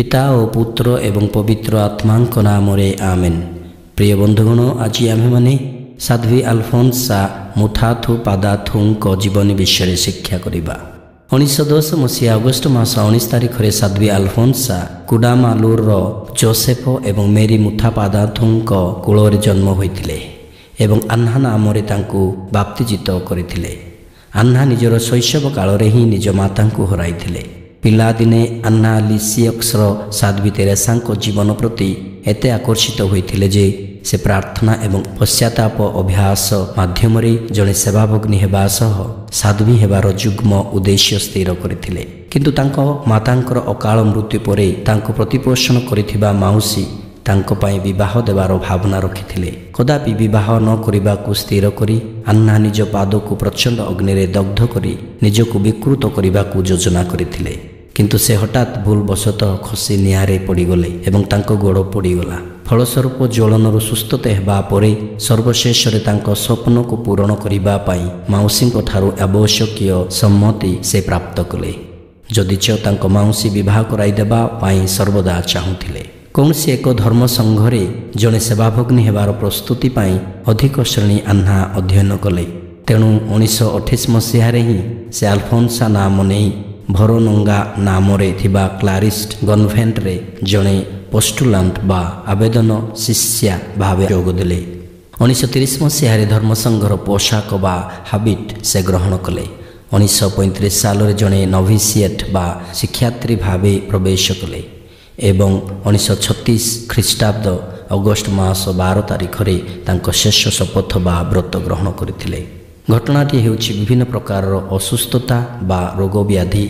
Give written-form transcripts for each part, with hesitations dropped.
ପିତା ଓ ପୁତ୍ର ଏବଂ ପବିତ୍ର ଆତ୍ମାଙ୍କ ନାମରେ ଆମେନ୍। ପ୍ରିୟ ବନ୍ଧୁଗଣ, ଆଜି ଆମ୍ଭେମାନେ ସାଧ୍ୱୀ ଆଲଫୋନ୍ସା ମୁଥାଥୁ ପାଦାଥୁଙ୍କ ଜୀବନୀ ବିଷୟରେ ଶିକ୍ଷା କରିବା। 1910 ମସିହା ଅଗଷ୍ଟ ମାସ 19 ତାରିଖରେ ସାଧ୍ୱୀ ଆଲଫୋନ୍ସା କୁଡାମାଲୁରର ଜୋସେଫ ଏବଂ ମେରି ମୁଥାପାଦାଥୁଙ୍କ କୂଳରେ ଜନ୍ମ ହୋଇଥିଲେ ଏବଂ ଆହ୍ନା ନାମରେ ତାଙ୍କୁ ବାପ୍ତିଜିତ କରିଥିଲେ। ଆହ୍ନା ନିଜର ଶୈଶବ କାଳରେ ହିଁ ନିଜ ମାତାଙ୍କୁ ହରାଇଥିଲେ। ପିଲାଦିନେ ଆନ୍ନା ଲିସିୟକ୍ସର ସାଧ୍ୱୀ ତେରେସାଙ୍କ ଜୀବନ ପ୍ରତି ଏତେ ଆକର୍ଷିତ ହୋଇଥିଲେ ଯେ ସେ ପ୍ରାର୍ଥନା ଏବଂ ପଶ୍ଚାତାପ ଅଭ୍ୟାସ ମାଧ୍ୟମରେ ଜଣେ ସେବାଭଗ୍ନୀ ହେବା ସହ ସାଧ୍ୱୀ ହେବାର ଯୁଗ୍ମ ଉଦ୍ଦେଶ୍ୟ ସ୍ଥିର କରିଥିଲେ। କିନ୍ତୁ ତାଙ୍କ ମାତାଙ୍କର ଅକାଳ ମୃତ୍ୟୁ ପରେ ତାଙ୍କୁ ପ୍ରତିପୋଷଣ କରିଥିବା ମାଉସୀ ତାଙ୍କ ପାଇଁ ବିବାହ ଦେବାର ଭାବନା ରଖିଥିଲେ। କଦାପି ବିବାହ ନ କରିବାକୁ ସ୍ଥିର କରି ଆନ୍ନା ନିଜ ପାଦକୁ ପ୍ରଚଣ୍ଡ ଅଗ୍ନିରେ ଦଗ୍ଧ କରି ନିଜକୁ ବିକୃତ କରିବାକୁ ଯୋଜନା କରିଥିଲେ। କିନ୍ତୁ ସେ ହଠାତ୍ ଭୁଲବଶତଃ ଖସି ନିଆଁରେ ପଡ଼ିଗଲେ ଏବଂ ତାଙ୍କ ଗୋଡ଼ ପୋଡ଼ିଗଲା। ଫଳସ୍ୱରୂପ ଜ୍ୱଳନରୁ ସୁସ୍ଥତା ହେବା ପରେ ସର୍ବଶେଷରେ ତାଙ୍କ ସ୍ୱପ୍ନକୁ ପୂରଣ କରିବା ପାଇଁ ମାଉସୀଙ୍କ ଠାରୁ ଆବଶ୍ୟକୀୟ ସମ୍ମତି ସେ ପ୍ରାପ୍ତ କଲେ, ଯଦିଚ ତାଙ୍କ ମାଉସୀ ବିବାହ କରାଇଦେବା ପାଇଁ ସର୍ବଦା ଚାହୁଁଥିଲେ। କୌଣସି ଏକ ଧର୍ମ ସଂଘରେ ଜଣେ ସେବାଭଗ୍ନୀ ହେବାର ପ୍ରସ୍ତୁତି ପାଇଁ ଅଧିକ ଶ୍ରେଣୀ ଆହ୍ନା ଅଧ୍ୟୟନ କଲେ। ତେଣୁ 1928 ମସିହାରେ ହିଁ ସେ ଆଲଫୋନ୍ସା ନାମ ନେଇ ଭରୋନଙ୍ଗା ନାମରେ ଥିବା କ୍ଲାରିଷ୍ଟ କନଭେଣ୍ଟରେ ଜଣେ ପୋଷ୍ଟୁଲାଣ୍ଟ ବା ଆବେଦନ ଶିଷ୍ୟା ଭାବେ ଯୋଗଦେଲେ। 1930 ମସିହାରେ ଧର୍ମସଂଘର ପୋଷାକ ବା ହାବିଟ୍ ସେ ଗ୍ରହଣ କଲେ। 1935 ସାଲରେ ଜଣେ ନଭିସିଏଟ୍ ବା ଶିକ୍ଷାର୍ଥୀ ଭାବେ ପ୍ରବେଶ କଲେ ଏବଂ 1936 ଖ୍ରୀଷ୍ଟାବ୍ଦ ଅଗଷ୍ଟ ମାସ 12 ତାରିଖରେ ତାଙ୍କ ଶେଷ ଶପଥ ବା ବ୍ରତ ଗ୍ରହଣ କରିଥିଲେ। ଘଟଣାଟି ହେଉଛି ବିଭିନ୍ନ ପ୍ରକାରର ଅସୁସ୍ଥତା ବା ରୋଗବ୍ୟାଧି,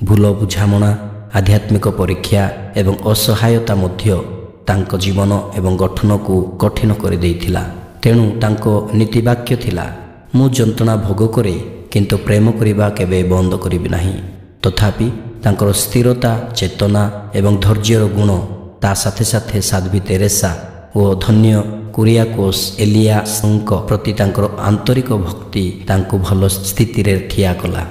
ଭୁଲ ବୁଝାମଣା, ଆଧ୍ୟାତ୍ମିକ ପରୀକ୍ଷା ଏବଂ ଅସହାୟତା ମଧ୍ୟ ତାଙ୍କ ଜୀବନ ଏବଂ ଗଠନକୁ କଠିନ କରିଦେଇଥିଲା। ତେଣୁ ତାଙ୍କ ନୀତିବାକ୍ୟ ଥିଲା, ମୁଁ ଯନ୍ତ୍ରଣା ଭୋଗ କରେ, କିନ୍ତୁ ପ୍ରେମ କରିବା କେବେ ବନ୍ଦ କରିବି ନାହିଁ। ତଥାପି ତାଙ୍କର ସ୍ଥିରତା, ଚେତନା ଏବଂ ଧୈର୍ଯ୍ୟର ଗୁଣ ତା ସାଥେ ସାଥେ ସାଧ୍ୱୀ ତେରେସା ଓ ଧନ୍ୟ କୁରିଆକୋସ୍ ଏଲିଆସଙ୍କ ପ୍ରତି ତାଙ୍କର ଆନ୍ତରିକ ଭକ୍ତି ତାଙ୍କୁ ଭଲ ସ୍ଥିତିରେ ଠିଆ କଲା।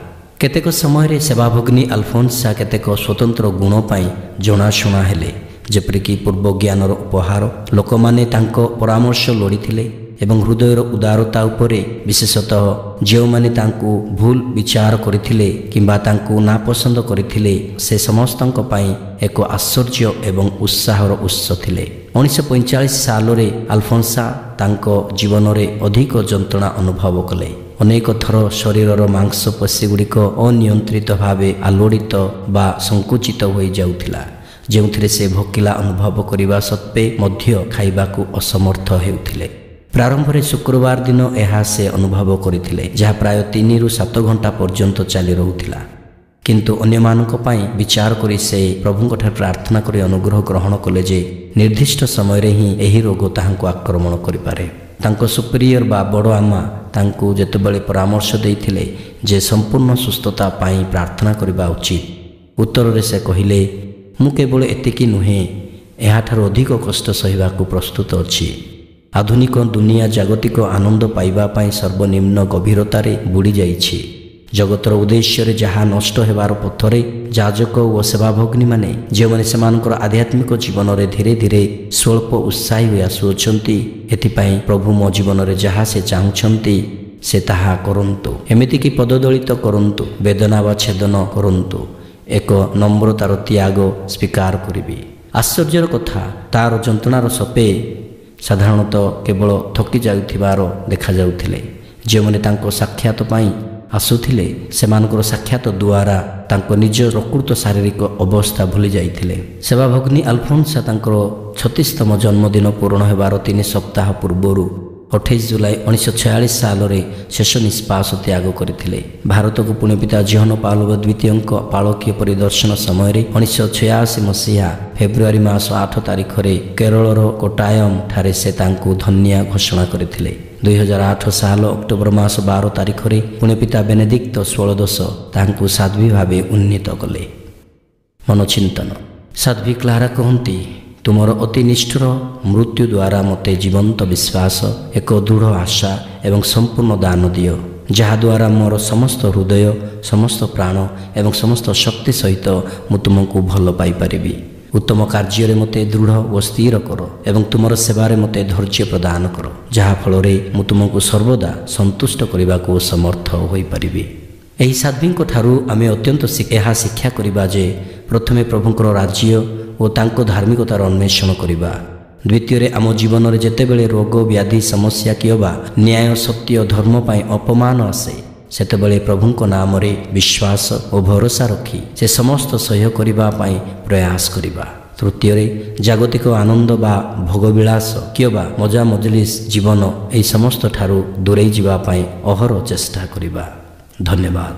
କେତେକ ସମୟରେ ସେବାଭଗ୍ନୀ ଆଲଫୋନ୍ସା କେତେକ ସ୍ୱତନ୍ତ୍ର ଗୁଣ ପାଇଁ ଜଣାଶୁଣା ହେଲେ, ଯେପରିକି ପୂର୍ବ ଜ୍ଞାନର ଉପହାର। ଲୋକମାନେ ତାଙ୍କ ପରାମର୍ଶ ଲୋଡ଼ିଥିଲେ ଏବଂ ହୃଦୟର ଉଦାରତା ଉପରେ, ବିଶେଷତଃ ଯେଉଁମାନେ ତାଙ୍କୁ ଭୁଲ ବିଚାର କରିଥିଲେ କିମ୍ବା ତାଙ୍କୁ ନାପସନ୍ଦ କରିଥିଲେ, ସେ ସମସ୍ତଙ୍କ ପାଇଁ ଏକ ଆଶ୍ଚର୍ଯ୍ୟ ଏବଂ ଉତ୍ସାହର ଉତ୍ସ ଥିଲେ। 1945 ସାଲରେ ଆଲଫୋନ୍ସା ତାଙ୍କ ଜୀବନରେ ଅଧିକ ଯନ୍ତ୍ରଣା ଅନୁଭବ କଲେ। ଅନେକ ଥର ଶରୀରର ମାଂସପେଶୀଗୁଡ଼ିକ ଅନିୟନ୍ତ୍ରିତ ଭାବେ ଆଲୋଡ଼ିତ ବା ସଙ୍କୁଚିତ ହୋଇଯାଉଥିଲା, ଯେଉଁଥିରେ ସେ ଭୋକିଲା ଅନୁଭବ କରିବା ସତ୍ତ୍ୱେ ମଧ୍ୟ ଖାଇବାକୁ ଅସମର୍ଥ ହେଉଥିଲେ। ପ୍ରାରମ୍ଭରେ ଶୁକ୍ରବାର ଦିନ ଏହା ସେ ଅନୁଭବ କରିଥିଲେ, ଯାହା ପ୍ରାୟ 3ରୁ 7 ଘଣ୍ଟା ପର୍ଯ୍ୟନ୍ତ ଚାଲି ରହୁଥିଲା। କିନ୍ତୁ ଅନ୍ୟମାନଙ୍କ ପାଇଁ ବିଚାର କରି ସେ ପ୍ରଭୁଙ୍କଠାରେ ପ୍ରାର୍ଥନା କରି ଅନୁଗ୍ରହ ଗ୍ରହଣ କଲେ ଯେ ନିର୍ଦ୍ଦିଷ୍ଟ ସମୟରେ ହିଁ ଏହି ରୋଗ ତାହାଙ୍କୁ ଆକ୍ରମଣ କରିପାରେ। ତାଙ୍କ ସୁପିରିୟର ବା ବଡ଼ ଆମା ତାଙ୍କୁ ଯେତେବେଳେ ପରାମର୍ଶ ଦେଇଥିଲେ ଯେ ସମ୍ପୂର୍ଣ୍ଣ ସୁସ୍ଥତା ପାଇଁ ପ୍ରାର୍ଥନା କରିବା ଉଚିତ, ଉତ୍ତରରେ ସେ କହିଲେ, ମୁଁ କେବଳ ଏତିକି ନୁହେଁ, ଏହାଠାରୁ ଅଧିକ କଷ୍ଟ ସହିବାକୁ ପ୍ରସ୍ତୁତ ଅଛି। ଆଧୁନିକ ଦୁନିଆ ଜାଗତିକ ଆନନ୍ଦ ପାଇବା ପାଇଁ ସର୍ବନିମ୍ନ ଗଭୀରତାରେ ବୁଡ଼ି ଯାଇଛି। ଜଗତର ଉଦ୍ଦେଶ୍ୟରେ ଯାହା ନଷ୍ଟ ହେବାର ପଥରେ ଯାଜକ ଓ ସେବାଭଗ୍ନୀମାନେ, ଯେଉଁମାନେ ସେମାନଙ୍କର ଆଧ୍ୟାତ୍ମିକ ଜୀବନରେ ଧୀରେ ଧୀରେ ସ୍ୱଳ୍ପ ଉତ୍ସାହୀ ହୋଇ ଆସୁଅଛନ୍ତି, ଏଥିପାଇଁ ପ୍ରଭୁ ମୋ ଜୀବନରେ ଯାହା ସେ ଚାହୁଁଛନ୍ତି ସେ ତାହା କରନ୍ତୁ, ଏମିତିକି ପଦଦଳିତ କରନ୍ତୁ, ବେଦନା ବା ଛେଦନ କରନ୍ତୁ, ଏକ ନମ୍ରତାର ତ୍ୟାଗ ସ୍ୱୀକାର କରିବି। ଆଶ୍ଚର୍ଯ୍ୟର କଥା, ତାର ଯନ୍ତ୍ରଣାର ସପେ ସାଧାରଣତଃ କେବଳ ଥକି ଯାଉଥିବାର ଦେଖାଯାଉଥିଲେ। ଯେଉଁମାନେ ତାଙ୍କ ସାକ୍ଷାତ ପାଇଁ ଆସୁଥିଲେ, ସେମାନଙ୍କର ସାକ୍ଷାତ ଦ୍ୱାରା ତାଙ୍କ ନିଜ ପ୍ରକୃତ ଶାରୀରିକ ଅବସ୍ଥା ଭୁଲି ଯାଇଥିଲେ। ସେବାଭଗ୍ନୀ ଆଲଫୋନ୍ସା ତାଙ୍କର 36ତମ ଜନ୍ମଦିନ ପୂରଣ ହେବାର 3 ସପ୍ତାହ ପୂର୍ବରୁ 28 ଜୁଲାଇ 1946 ସାଲରେ ଶେଷ ନିଶ୍ୱାସ ତ୍ୟାଗ କରିଥିଲେ। ଭାରତକୁ ପୁଣ୍ୟପିତା ଜିହନ ପାଲବ ଦ୍ୱିତୀୟଙ୍କ ପାଳକୀୟ ପରିଦର୍ଶନ ସମୟରେ 1986 ମସିହା ଫେବୃଆରୀ ମାସ 8 ତାରିଖରେ କେରଳର କୋଟାୟମ ଠାରେ ସେ ତାଙ୍କୁ ଧନ୍ୟା ଘୋଷଣା କରିଥିଲେ। 2008 ସାଲ ଅକ୍ଟୋବର ମାସ 12 ତାରିଖରେ ପୁଣ୍ୟପିତା ବେନେଦିକ୍ତ ଷୋଳଦଶ ତାଙ୍କୁ ସାଧ୍ୱୀ ଭାବେ ଉନ୍ନୀତ କଲେ। ମନୋଚିନ୍ତନ। ସାଧ୍ୱୀ କ୍ଲାରା କହନ୍ତି, ତୁମର ଅତି ନିଷ୍ଠୁର ମୃତ୍ୟୁ ଦ୍ୱାରା ମୋତେ ଜୀବନ୍ତ ବିଶ୍ୱାସ, ଏକ ଦୃଢ଼ ଆଶା ଏବଂ ସମ୍ପୂର୍ଣ୍ଣ ଦାନ ଦିଅ, ଯାହାଦ୍ୱାରା ମୋର ସମସ୍ତ ହୃଦୟ, ସମସ୍ତ ପ୍ରାଣ ଏବଂ ସମସ୍ତ ଶକ୍ତି ସହିତ ମୁଁ ତୁମକୁ ଭଲ ପାଇପାରିବି। ଉତ୍ତମ କାର୍ଯ୍ୟରେ ମୋତେ ଦୃଢ଼ ଓ ସ୍ଥିର କର ଏବଂ ତୁମର ସେବାରେ ମୋତେ ଧୈର୍ଯ୍ୟ ପ୍ରଦାନ କର, ଯାହାଫଳରେ ମୁଁ ତୁମକୁ ସର୍ବଦା ସନ୍ତୁଷ୍ଟ କରିବାକୁ ସମର୍ଥ ହୋଇପାରିବି। ଏହି ସାଧ୍ୱୀଙ୍କ ଠାରୁ ଆମେ ଅତ୍ୟନ୍ତ ଏହା ଶିକ୍ଷା କରିବା ଯେ ପ୍ରଥମେ ପ୍ରଭୁଙ୍କର ରାଜ୍ୟ ଓ ତାଙ୍କ ଧାର୍ମିକତାର ଅନ୍ୱେଷଣ କରିବା। ଦ୍ୱିତୀୟରେ, ଆମ ଜୀବନରେ ଯେତେବେଳେ ରୋଗ, ବ୍ୟାଧି, ସମସ୍ୟା କିମ୍ବା ନ୍ୟାୟ, ସତ୍ୟ, ଧର୍ମ ପାଇଁ ଅପମାନ ଆସେ, ସେତେବେଳେ ପ୍ରଭୁଙ୍କ ନାମରେ ବିଶ୍ୱାସ ଓ ଭରସା ରଖି ସେ ସମସ୍ତ ସହ୍ୟ କରିବା ପାଇଁ ପ୍ରୟାସ କରିବା। ତୃତୀୟରେ, ଜାଗତିକ ଆନନ୍ଦ ବା ଭୋଗବିଳାସ କିମ୍ବା ମଜା ମଜଲିସ ଜୀବନ ଏହି ସମସ୍ତ ଠାରୁ ଦୂରେଇ ଯିବା ପାଇଁ ଅହରହ ଚେଷ୍ଟା କରିବା। ଧନ୍ୟବାଦ।